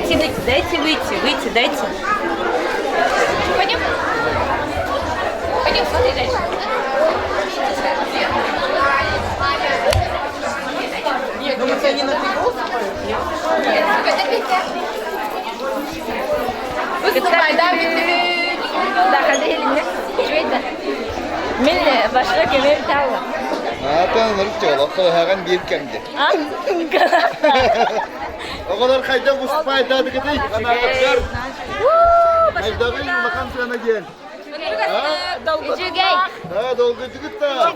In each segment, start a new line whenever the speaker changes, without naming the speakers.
Дайте выйти, дайте выйти, выйти, дайте. Пойдем. Пойдем, смотри дальше.
Думаете, они на прикол
Мин башка кемем таала.
Аата нырык чоолох кылыһаҕын биир кэмде. Оҕолор хайдах успайдаадыгытый? Анаабыттар. Хайдаҕый улахан сыана диэн.
Үчүгэй.
Да, долгуйдугут да.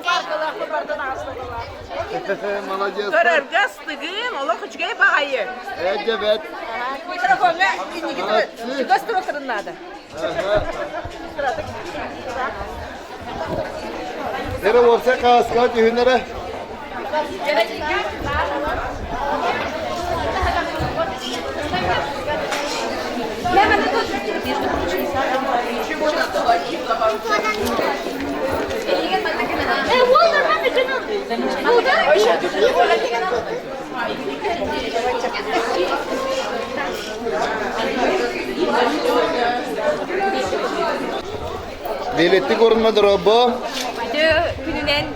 Молодец.
Көрөргө астыгын, олох үчүгэй баҕайы.
Эдебет.
Микрофоҥҥа инники чугас туруохтарын наада.
Эрэ уопсай хааска түһүнэрэ. Билетти көрүнмөдөр бу.
Күнүнэн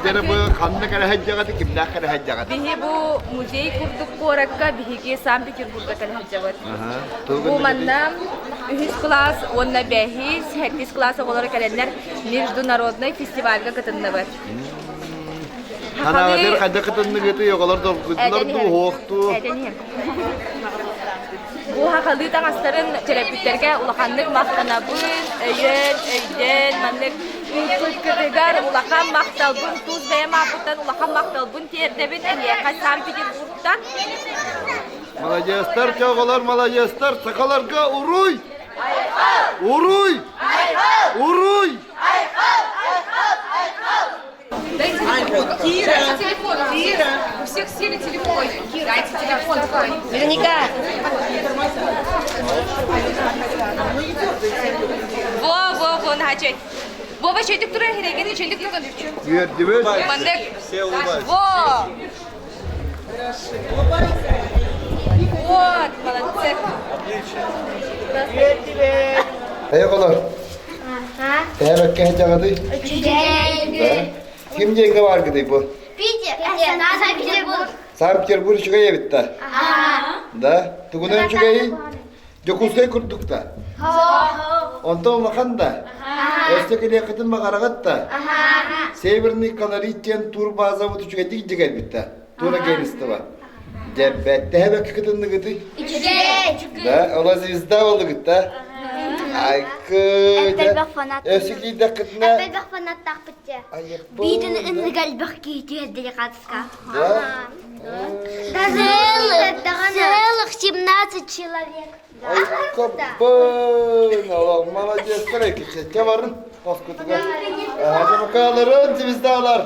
Дьэ бу ханна кэлэ сылдьаҕыт, кимнээх кэлэ сылдьаҕыт?
Биһи бу музей курдук куоракка биһиги Санкт-Петербурга кэлэ сылдьабыт. Бу манна үһүс кылаас уонна бэһис, сэттис кылаас оҕолоро кэлэннэр международный фестивальга кытынныбыт.
Ханаатыр хайда кытынныгыты оҕолор долгуйдулар дуу, уһуохтуу?
Бу хахалыы таҥастарын төрөппүттэргэ улаханнык махтанабын, өйөөн, өйдөөн, маннык ыыппыккытыгар улахан махталбын, тус бэйэм ааппыттан улахан махталбын тиэрдэбин эһиэхэ Санкт-Петербургтан.
Маладьыастар, оҕолор, маладьыастар, сахаларга уруй! Уруй! Уруй!
Кира, Кира,
У всех сели телефоны. Дайте телефон. Вероника. Во, во, во, начать. Вова, чөйдүк турар, хиреген чөйдүк турган.
Үөрдүбүт.
Мандык. Во! Вот, молодцы.
Эй, оҕолор. Тээбэккэ сылдьаҕытый?
Үчүгэй.
Ким диэҥҥэ бааргытый бу?
Питер. Санкт-Петербург.
Санкт-Петербург үчүгэй эбит да? Да? Тугунан үчүгэйий? Дьокуускай курдук да? Онтон улахан да? Өссө кэлиэххитин баҕараҕыт да? Северный колорит диэн турбазабыт үчүгэйдик дьигэлбит да? Турагентство. Дьэббэттэһэ бэккэ кытынныгытый?
Үчүгэй.
Да, ола звезда болдугут да? Айкы,
Элбэх фанат.
Өссө киирдэххитинэ
Элбэх фанаттаахпыт дьэ. Биитин ынныга элбэх киһи түһэрдили хаатыска.
Да?
Целых 17 человек.
Айкабын, олох молодецтар экичетке барын, хоскутугар. Хadi бакаларын звездалар.